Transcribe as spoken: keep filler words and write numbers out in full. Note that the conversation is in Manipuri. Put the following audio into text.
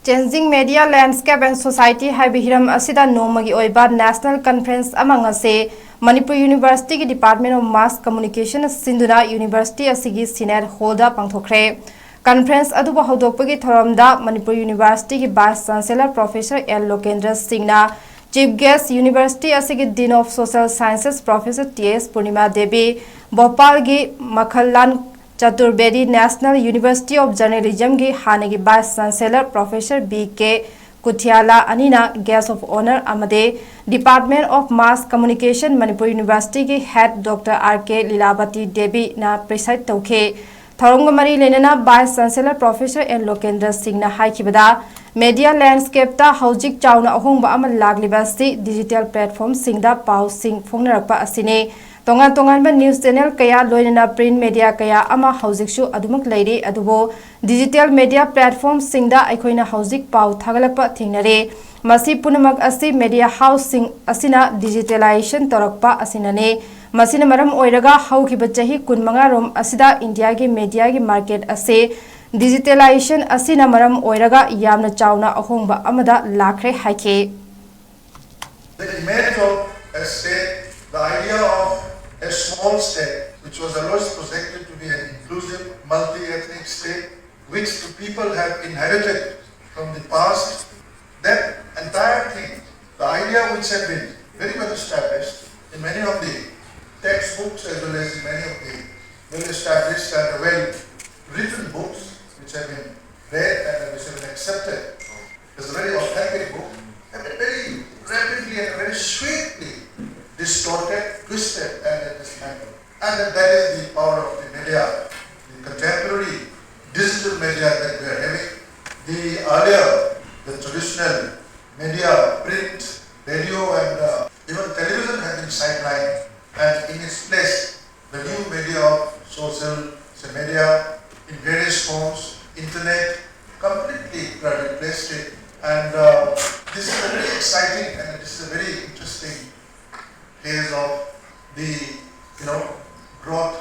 Changing Media Landscape and Society ꯍꯥꯏꯕ ꯍꯤꯔꯝ ꯑꯁꯤꯗ ꯅꯣꯡꯃꯒꯤ ꯑꯣꯏꯕ National Conference ꯑꯃ ꯉꯁꯤ ꯃꯅꯤꯄꯨꯔ University ꯒꯤ Department of Mass Communication ꯅ ꯁꯤꯟꯗꯨꯅ University ꯑꯁꯤꯒꯤ Senate Hall ꯗ ꯄꯥꯡꯊꯣꯛꯈ꯭ꯔꯦ꯫ Conference ꯑꯗꯨꯕꯨ ꯍꯧꯗꯣꯛꯄꯒꯤ ꯊꯧꯔꯝꯗ ꯃꯅꯤꯄꯨꯔ University ꯒꯤ Vice Chancellor Professor L ꯂꯣꯀꯦꯟꯗ꯭ꯔ ꯁꯤꯡꯅ Chief Guest University ꯑꯁꯤꯒꯤ Dean of Social Sciences Professor T S Purnima Devi, ꯚꯣꯄꯥꯜꯒꯤ ꯃꯈꯜꯂꯥꯟ Chaturvedi National University of Journalism ꯒꯤ ꯍꯥꯟꯅꯒꯤ Vice Chancellor Professor B K Kuthiala ꯑꯅꯤꯅ Guest of Honour ꯑꯃꯗꯤ Department of Mass Communication Manipur University ꯒꯤ Head Doctor R K Lilabati ꯗꯦꯕꯤꯅ preside ꯇꯧꯈꯤ꯫ ꯊꯧꯔꯝꯒ ꯃꯔꯤ ꯂꯩꯅꯅ Vice Chancellor Professor N Lokendra ꯁꯤꯡꯅ ꯍꯥꯏꯈꯤꯕꯗ, media landscape ꯇ ꯍꯧꯖꯤꯛ ꯆꯥꯎꯅ ꯑꯍꯣꯡꯕ ꯑꯃ ꯂꯥꯛꯂꯤꯕ ꯑꯁꯤ digital platform ꯁꯤꯡꯗ ꯄꯥꯎꯁꯤꯡ ꯐꯣꯡꯅꯔꯛꯄ ꯑꯁꯤꯅꯤ꯫ ꯇꯣꯉꯥꯟ ꯇꯣꯉꯥꯟꯕ news channel ꯀꯌꯥ ꯂꯣꯏꯅꯅ print media ꯀꯌꯥ ꯑꯃ ꯍꯧꯖꯤꯛꯁꯨ ꯑꯗꯨꯃꯛ ꯂꯩꯔꯤ, ꯑꯗꯨꯕꯨ digital media platform ꯁꯤꯡꯗ ꯑꯩꯈꯣꯏꯅ ꯍꯧꯖꯤꯛ ꯄꯥꯎ ꯊꯥꯒꯠꯂꯛꯄ ꯊꯦꯡꯅꯔꯦ꯫ ꯃꯁꯤ ꯄꯨꯝꯅꯃꯛ ꯑꯁꯤ media house ꯁꯤꯡ ꯑꯁꯤꯅ digitalization ꯇꯧꯔꯛꯄ ꯑꯁꯤꯅꯅꯤ꯫ ꯃꯁꯤꯅ ꯃꯔꯝ ꯑꯣꯏꯔꯒ ꯍꯧꯈꯤꯕ ꯆꯍꯤ ꯀꯨꯟꯃꯉꯥ ꯔꯣꯝ ꯑꯁꯤꯗ ꯏꯟꯗꯤꯌꯥꯒꯤ media ꯒꯤ market ꯑꯁꯤ digitalization ꯑꯁꯤꯅ ꯃꯔꯝ ꯑꯣꯏꯔꯒ ꯌꯥꯝꯅ ꯆꯥꯎꯅ ꯑꯍꯣꯡꯕ ꯑꯃꯗ ꯂꯥꯛꯈ꯭ꯔꯦ ꯍꯥꯏꯈꯤ꯫ The image of a state, the idea of a small state, which was always projected to be an inclusive, multi-ethnic state, which the people have inherited from the past, that entire thing, the idea which had been very well established in many of the textbooks as well as in many of the well-established and well-written books which have been read and which have been accepted as a very authentic book, have been very rapidly and very swiftly distorted, twisted, and dismantled. And that is the power of the media, the contemporary digital media that we are having. The earlier, the traditional media, print, radio, and uh, even television have been sidelined, and in its place, the new media of social media in various forms, internet, completely replaced it. And uh, this is a very exciting and this is a very interesting phase of the, you know, growth